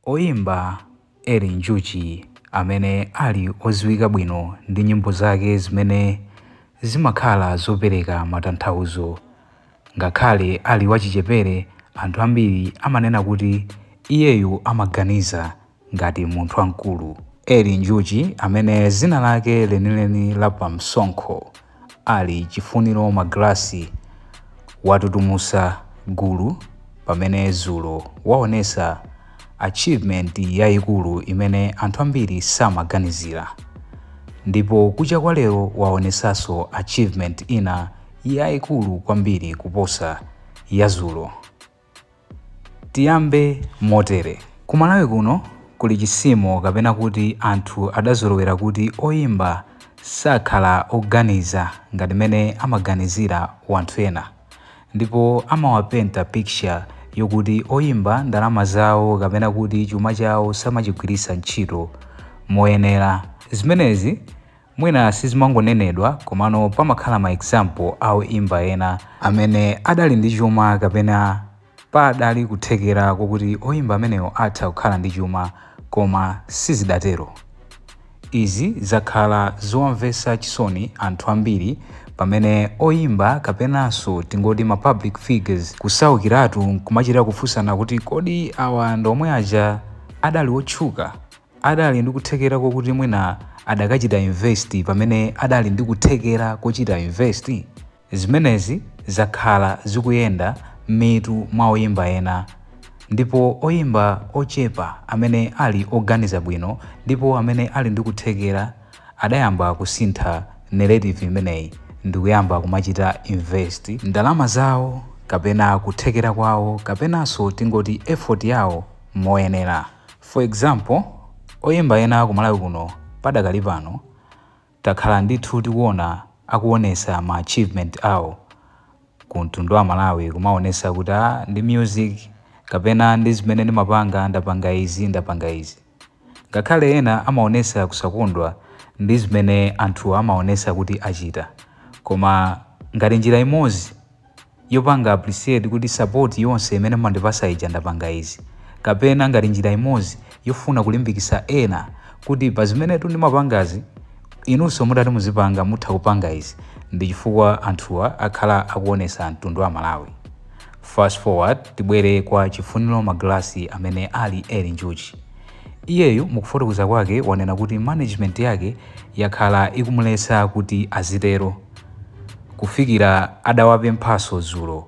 Oyimba Eli Njuchi, amene ali odziwika bwino ndi nyimbo zake zimene zimakhala zopereka matanthauzo, ngakhale ali wachichepere, anthu ambiri amanena kuti iyeyu amaganiza ngati munthu wamkulu. Eli Njuchi, amene dzina lake lenileni la pamsonkho ali Chifuniro Magalasi, watutumusa gulu pamene dzulo waonesa achievement yayikulu imene anthu ambiri samaganizira, ndipo kucha kwa lero waonesanso achievement ina yayikulu kwambiri kuposa yazulo. Tiyambe motere: ku Malawi kuno kuli chisimo, kapena kuti anthu adazolowera kuti oyimba sakhala oganiza ngati mene amaganizira wanthu ena, ndipo amawapenta picture yokuti oyimba ndalama zawo kapena kuti chuma chawo samachigwiritsa ntchito moyenera. Zimenezi mwina sizimangonenedwa, komano pamakhala ma example a oyimba ena amene adali ndi chuma kapena padali kuthekera kokuti oyimba amenewo atha kukhala ndi chuma, koma sizidatero. Izi zakhala zowamvetsa chisoni anthu ambiri, pamene oyimba kapenanso tingoti ma public figures kusaukiratu nkumachita kufunsana kuti, kodi awa ndi omwe aja adali otchuka, adali ndi kuthekera kokuti mwina adakachita invest pamene adali ndi kuthekera kochita invest? Zimenezi zakhala zikuyenda m'mitu mwa oyimba ena, ndipo oyimba ochepa amene ali oganiza bwino ndipo amene ali ndi kuthekera adayamba kusintha narrative imeneyi ndikuyamba kumachita invest ndalama zawo kapena kuthekera kwawo kapenanso tingoti effort yawo moyenera. For example, oyimba ena ku Malawi kuno padakali pano takhala ndithu tikuona akuonesa ma achievement awo ku mtundu wa Malawi, kumaonesa kuti a ndi music kapena ndi zimene ndimapanga, ndapanga izi, ndapanga izi, ngakhale ena amaonesa kusakondwa ndi zimene anthu amaonesa kuti achita, koma ngati njira imodzi yopanga appreciate kuti support yonse imene mumandipasa ija, ndapanga izi, kapena ngati njira imodzi yofuna kulimbikitsa ena kuti pa zimenetu ndimapangazi, inunso mutati muzipanga, mutha kupanga izi, ndi chifukwa anthuwa akhala akuonesa mtundu wa Malawi. Fast forward, tibwere kwa Chifuniro Magalasi amene ali Eli Njuchi. Iyeyu mukufotokoza kwake wanena kuti management yake yakhala ikumuletsa kuti azitero, kufikira adawapemphanso dzulo,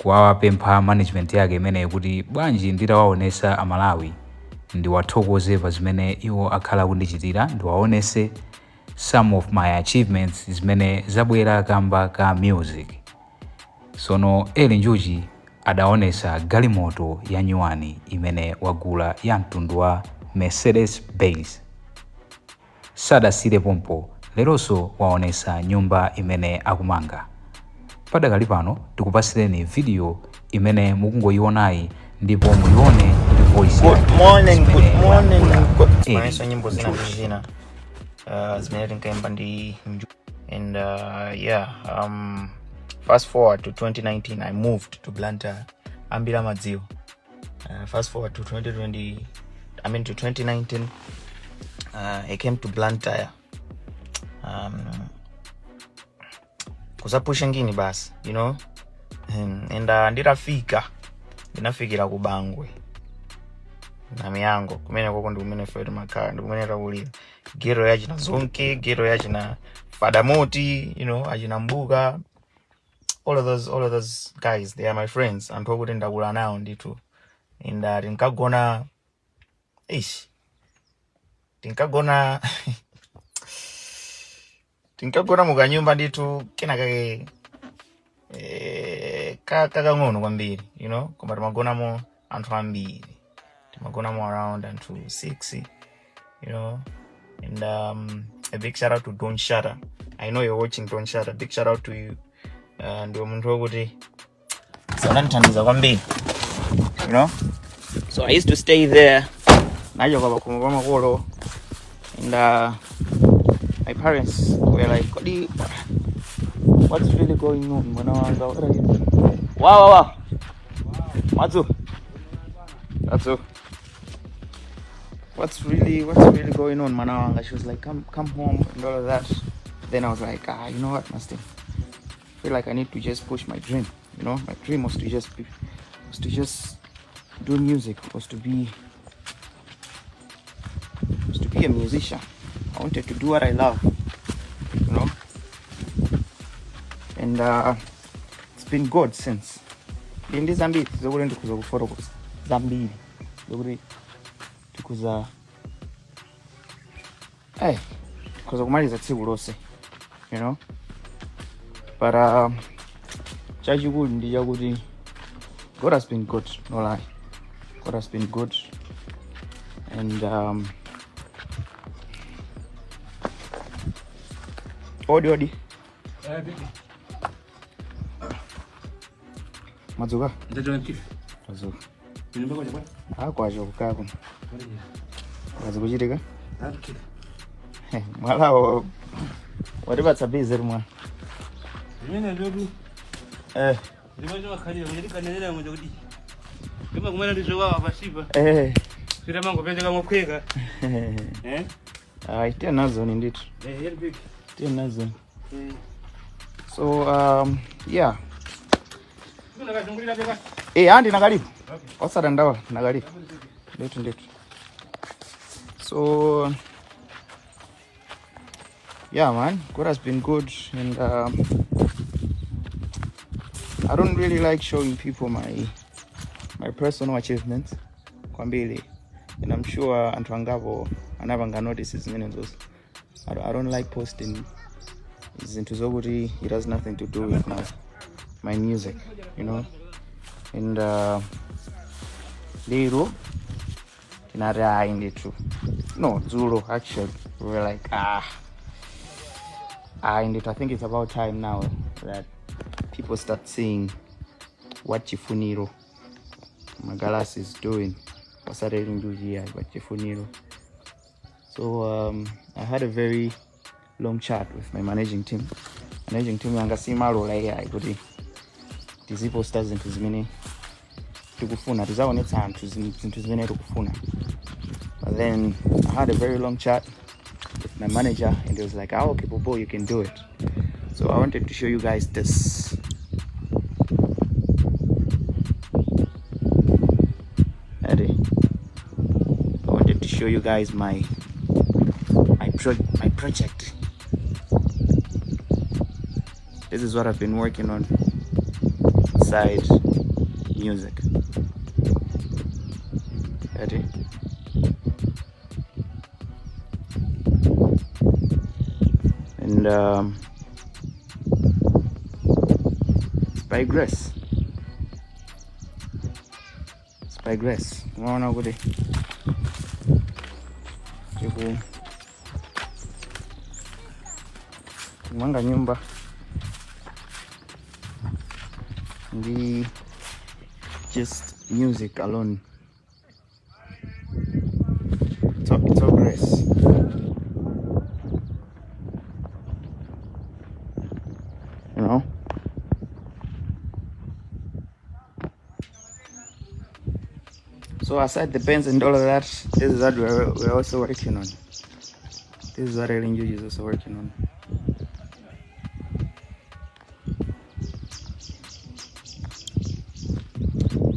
kuwapempha management yake imeneyo kuti bwanji nditawaonesa Amalawi, ndiwathokoze pa zimene iwo akhala kundichitira, ndiwaonese some of my achievements zimene zabwera kamba ka music. Sono Eli Njuchi adaonesa galimoto ya nyuwani imene wagula ya mtundu wa Mercedes Benz. Sadasire pompo, leronso waonesa nyumba imene akumanga. Padakali pano tikupasireni video imene mukungoyionayi, ndipo muyione ndi voice. Good morning, good zimene morning. wayankhula Good. Eli Maneso nyimbo zina ndi Njuchi. zina zimene tinkaimba ndi and yeah, fast forward to 2019, I moved to Blantyre. Ambira madziwo. Fast forward to 2020, I mean to 2019, I came to Blantyre kuzapusha ngini basi, and nditafika, ndinafikira ku Bangwe na Miyango kumene koko ndi kumene ife timakhala, ndi kumene takulira, ghetto yachina Zonke, ghetto yachina Fadamoti, achina Mbuka, all of those guys, they are my friends, anthu okuti ndakula nawo ndithu. And tinkagona, ish, tinkagona mukanyumba ndithu kena kake kakang'ono kwambiri, koma timagonamo anthu ambiri, timagonamo around anthu 6. And a big shout out to Don Shatter. I know you're watching, Don Shatter. Big shout out to you. Ndiwe munthu wokuti sanandithandiza kwambiri. So I used to stay there. Nachoka pakhomo pa makolo and my parents were like, "Kodi what's really going on, mwana wanga? What are you doing?" Wow. Matsu. Matsu. What's really going on, mwana wanga?" She was like, "Come home," and all of that. Then I was like, "Ah, you know what, Master, I feel like I need to just push my dream. My dream was to just do music, was to be a musician. I wanted to do what I love. And it's been good since. Ndi zambiri zokuti ndikuza kufotokoza, zambiri zokuti tikuza kumaliza tsiku lonse. But chachikulu ndi chakuti God has been good, no lie. God has been good. And odi odi. Madzuka. Madzuka. Ah, kwacho kukaya kuno. Kazi kuchitika. Mwalawo watipatsa busy mwana. Zimene ndodu zimene makhalira kuchitikanenera mwe kuti kama kumene ndizowawa pasipa sitamangopezeka mophweka eh. Ayi, tiye nazoni ndithu. Eh, yeri big. Tiye nazoni. So yeah. Kuna kazungulira beka. Eh, andi nakalipo. Osadandaula, nakalipo. Ndithu ndithu. So yeah, man, God has been good, and I don't really like showing people my personal achievements kwambiri, and I'm sure anthu angapo anapanga notice zimene zonse. I don't like posting zinthu zokuti it has nothing to do with my music. And lero tinati ayi ndithu, no, dzulo actually, we were like, "Ah, ayi ndithu, I think it's about time now that people start seeing what Chifuniro Magalas is doing, osati Eli Njuchi, but Chifuniro." So I had a very long chat with my managing team. Managing team yanga simalola iyayi kuti tiziposta zinthu zimene tikufuna, tizaonetsa anthu zinthu zimene tikufuna. But then I had a very long chat with my manager, and he was like, "Ah, okay, Bobo, you can do it." So I wanted to show you guys this. Ready? I wanted to show you guys my project. This is what I've been working on aside music. Ready? And it's by grace. It's by grace. Unaona kuti tiku kumanga nyumba ndi just music alone. It's all grace. You know? So aside the pens and all of that, this is what we're also working on. This is what Eli Njuchi is also working on.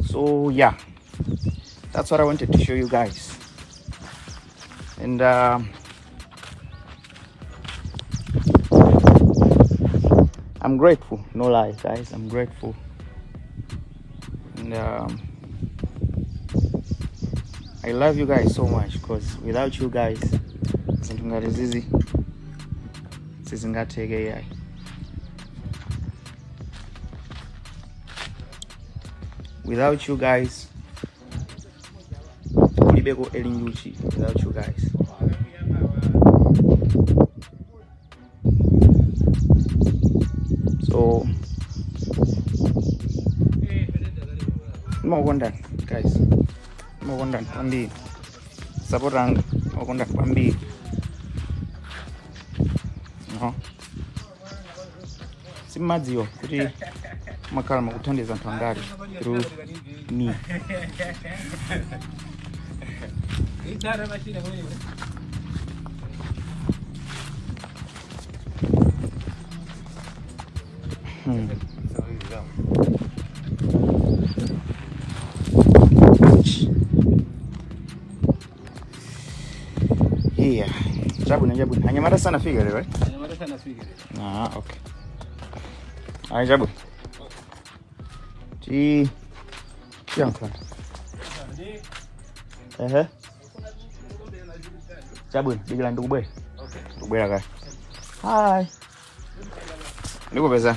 So yeah, that's what I wanted to show you guys. And I'm grateful, no lie, guys, I'm grateful. And I love you guys so much, because without you guys, zinthu ngati zizi sizingatheke yayi. Without you guys, kulibeko Eli Njuchi without you guys. So ndimakukondani guys, ndimakukondani kwambiri, support anga, ndimakukondani kwambiri. No, simmadziwa kuti makhala makuthandiza anthu angati through me. Itara machine mwenyewe. Yeah. Chabwino, chabwino. Anyamata sanafika lero, eh? Anyamata sanafika lero. Ah, okay. Ayi, chabwino. Ti tiyankhula. Ehe. Chabwino, dikira ndikubwera. Okay. Ndikubwera kale. Hi. Ndikupeza.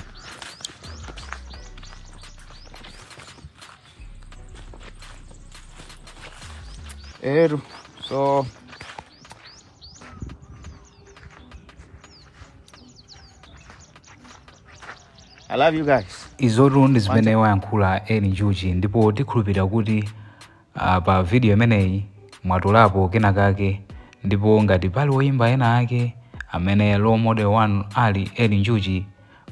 Eru. So I love you guys. Izotu ndi zimene wayankhula Eli Njuchi, ndipo tikhulupirira kuti pa video imeneyi mwatolapo kenakake. Ndipo ngati pali woyimba ena ake amene role model wanu ali Eli Njuchi,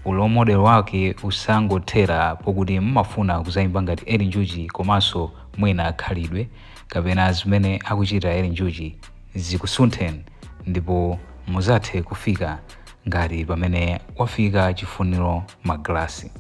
role model wake usangothera pokuti mmafuna kuzayimba ngati Eli Njuchi, komanso mwina khalidwe kapena zimene akuchita Eli Njuchi zikusuntheni ndipo muzathe kufika ngati pamene wafika Chifuniro Magalasi.